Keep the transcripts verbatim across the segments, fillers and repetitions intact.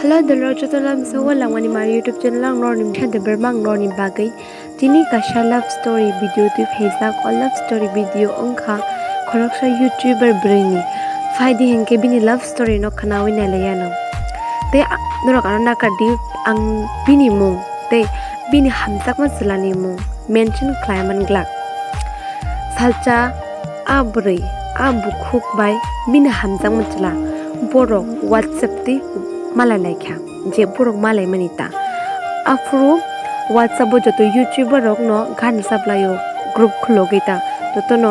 Hello, dolo joto lamsa o langmani mar YouTube channel ang norni mkha de berma ang norni bagwi. Tini kaisa love story video twi phaijak. O love story video wngkha khoroksa YouTuber bwrwini. Phaidi hinkhe bini love story no khwnawi nailaiano. Tei a-, norok ano nakardi ang bini mung tei bini hamjakma chwlani mung mention khlaiman glak. Salsa a bwrwi a bukhuk bai bini hamjakma chwla borok WhatsApp twi malai laikha je borok malaimani ta. Aphuru WhatsApp o joto YouTuber rokno gan rwchap laio, group khulogwi ta. Jotono,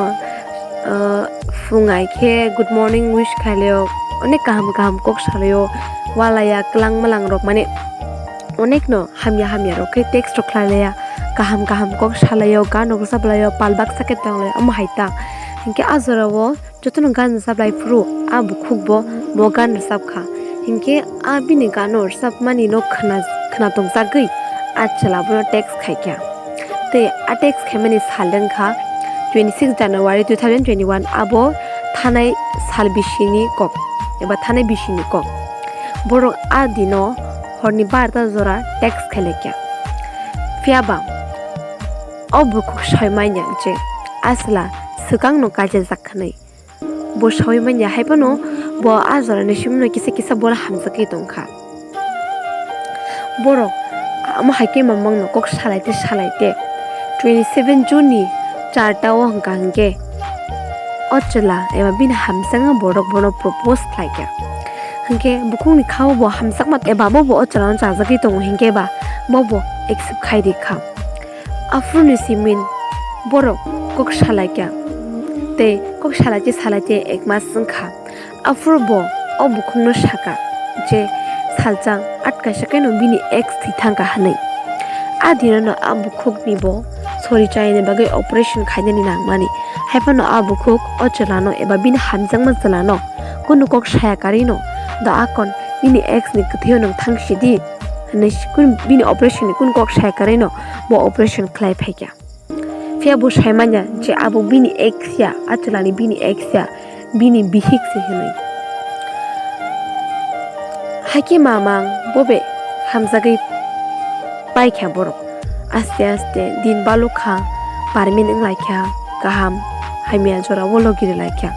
ah, phung ai khe good morning wish khailio, onek kaham kaham kok salaio, walaya kwlang malang rok mane onekno hamya hamya rok khe text rok khlai laya, kaham kaham kok salaio, gan rok rwchap laio, pal baksa khe tong laio, omo hai ta. Hinkhe a jorao jotono gan rwchap lai phuru a bukhuk bo bo gan rwchap kha. Hinkhe a bini gano rwchapmani no khna, khna tongjagwi a chwla bono text khai kha. Tei a text khaimani sal wngkha twenty six January two thousand twenty one, abo thanai sal bisini kok eba thanai bisini kok. Borok a dino horni barta jora text khailai kha. Phiya ba o bukhuk soi manya je a chwla swkang no kaijajak hwnwi. Bo saui manya, hai phano bo a jorani simino kisa kisa bono hamjagwi tongkha. Borok amo hai khe mamangno kok salai te salai te twenty seven June ni charta o hwnkha hinkhe o chwla eba bini hamjakma borok bono propose khlaikha. Hinkhe bukhukni khao bo hamjakma eba bobo o chwlano chajagwi tongo hinkhe ba bobo accept khai rikha. Aphuruni simin borok kok salaikha tei kok salaite salaite ek mas wngkha. Aphuru bo o bukhukno saka je, "Salsa at kaisa kheno bini ex thwi thangkha," hwnwi. A dinano a bukhukni bo sori chaini bagwi operation khainani nangmani. Hai phano a bukhuk o chwlano eba bini hamjakma chwlano kunu kok saya karino, "Da akon, nini ex ni kwthwio nwng thang sidi," hwnwi si-, kun-, bini operation ni kun kok saya karino bo operation khlai phaikha. Phiya bo sai manya je abo bini ex ya, a chwlani bini ex ya, bini bihik se hwnwi. Hakhe mamang bo be hamjagwi paikha borok. Aste aste din balukha, parmin wnglaikha, kaham hamya jorao logi rwlaikha.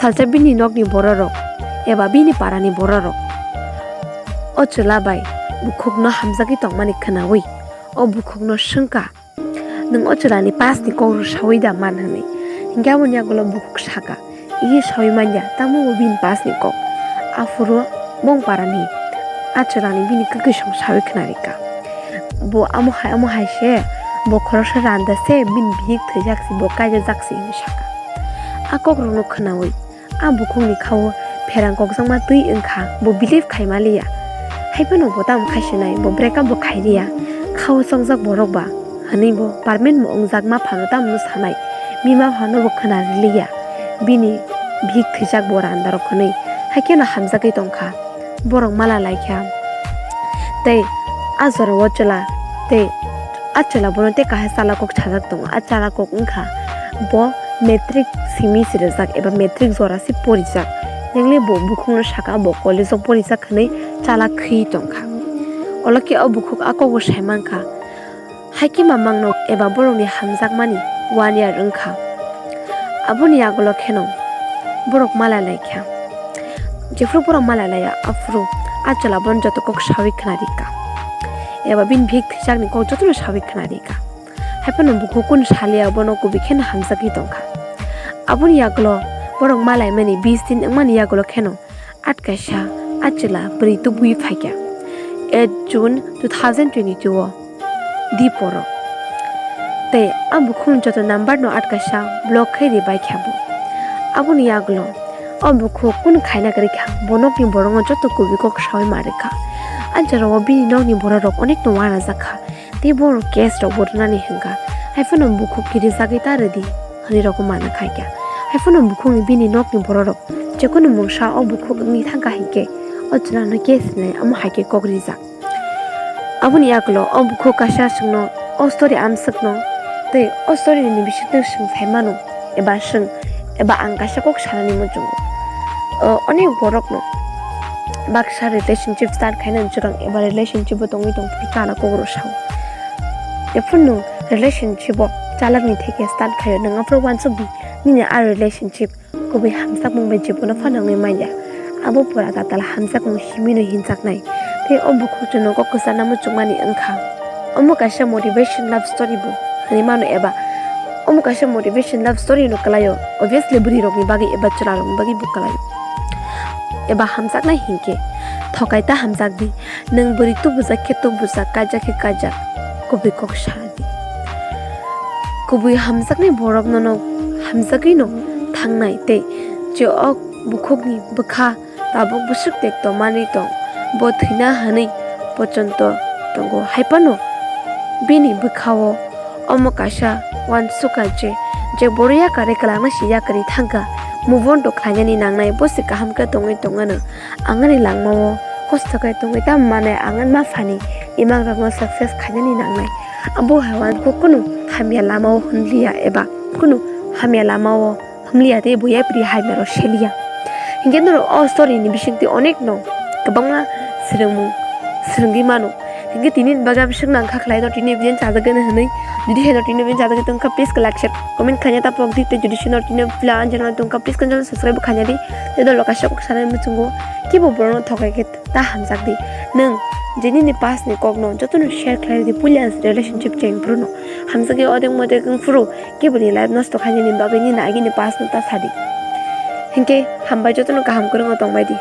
Salsa bini nokni bororok eba bini parani bororok o chwla bai bukhukno hamjagwi tongmani khwnawi o bukhukno swngkha, "Nwng o chwlani past ni kok rw saui da man?" hwnwi. Hinkhe aboni yagulo bukhuk saka, "Ihi saui manya, tamo bo bini past ni kok. Aphuru bong parani a chwlani bini kwkwi song saui khna rikha. Bo amo hai, amo hai se, bo khoroksa randa se, bini bihik thwijak se, bo kaijajak se," hwnwi saka. A kok rokno khwnaui a bukhukni khao pherang kokjakma twi wngkha, bo believe khaima liya. Hai phano bo tamo khaisinai, bo break up bo khailiya. Khao chongjak borok ba hwnwi bo permanent bo wngjak, ma phano tamo sanai, bini ma phano bo khna riliya. Bini bihik thwijak bo randa rok hwnwi, hai kheno hamjagwi tongkha. Borok mala laikha tei a jorao chwla tei a chwla bono tei kaisa chala kok sajak tongo. A chala kok wngkha bo matric simi sirijak eba matric jora se porijak. Nangli bo bukhukno saka bo college o porijak hwnwi chala khwi tongkha. Olo khe o bukhuk a kok bo sai mankha. Hai khe mamangno eba borokni hamjakmani one year wngkha. Aboni yagulo kheno borok mala laikha. Jephuru borok mala laiya, aphuru a chwla bono joto kok saui khna rikha. Eba bini bihik thwijakni kok jotono saui khna rikha. Hai phano bukhuk kunu saliya, bono kubui kheno hamjagwi tongkha. Aboni yagulo borok malaimani bis din wngmani yagulo kheno at kaisa a chwla bwrwi tubui phaikha. Eight June two thousand twenty-two o diporo. Tei a bukhukni joto number no at kaisa block khe ribai kha bo. Aboni yagulo o bukhuk kunu khaina kwrwi kha, bo nokni borokno joto kubui kok saui ma rwkha. A jorao bini nokni borok rok onek no uanajak kha. Tei borok case rok bo rwnani hwnkha. Hai phano bukhuk kirijagwi ta rwdi hwnwi rokbo mana khaikha. Hai phano bukhukni bini nokni borok rok jekunu mungsa o bukhuk wngwi thangkha hinkhe o chwlano case rinai amo hai khe kok rijak. Aboni yagulo o bukhuk kaisa chwngno o story amswkno tei o story ni bisingtwi chwng sai mano eba chwng eba ang kaisa kok sanani muchungo. O, onek borokno Baksa relationship start khaina jwrang eba relationship o tongwi tongphuru chala kok rw sao. Jephuru nwng relationship o chalakni theke start khaio, nwng aphuru uansukdi nini a relationship kubui hamjakmung bai jibono phano wngwi manya. Abo pura tatal hamjakmung himino hinjaknai. Tei o bukhuk chwngno kok kwcharna muchungmani wngkha. Omo kaisa motivation love story bo hwnwi mano eba omo kaisa motivation love story no kwlaio. Obviously bwrwi rokni bagwi eba chwla rokni bagwi bo kwlaio. Eba hamjaknai hinkhe thokai ta hamjakdi. Nwng bwrwi tubujak khe tubujak, kaijak khe kaijak. Kubui kok sa di. Kubui hamjaknai borok nono hamjagwino thangnai tei je o bukhukni bwkha tabuk bwswk tekto manwi tong, bo thwina hwnwi pochonto tongo. Haiphano bini bwkhao omo kaisa uansukha je, je boro yakari kwlangna se yakari thangkha, move on to khlainani nangnai, bo se kaham khe tongwi tongmano. Ang ani langmao kosto khe tongwi tamo manai, ang ani ma phani imang rokno success khainani nangnai. Abo hai uansukha kunu hamya lamao hwnliya eba kunu hamya lamao hwnliya tei bo yapri hamya rok seliya. Hinkhe norok o story ni bisingtwi onek no kwbangma swrwngmung swrwngwi mano. Hinkhe tini bagwi ang swngna wngkha khlai no tini bini chajagwi hwnwi. Jodi hai no tini bini chajagwi tongkha, please like, share, comment khaina ta pokdi tei jodi sino tini pila anjana tongkha, please kanjal subscribe khaina di. Tei dolo kaisa kok sanai muchungo kibo borokno thokai khe ta hamjakdi. Nwng je nini past ni kokno jotono share khlai di, puila relationship cheng phuru no hamjakya odek modek wng phuru keboni life nosto khainani bagwi nini agini past no ta sadi. Hinkhe hambai, jotono kaham kwrwngno tongbai di.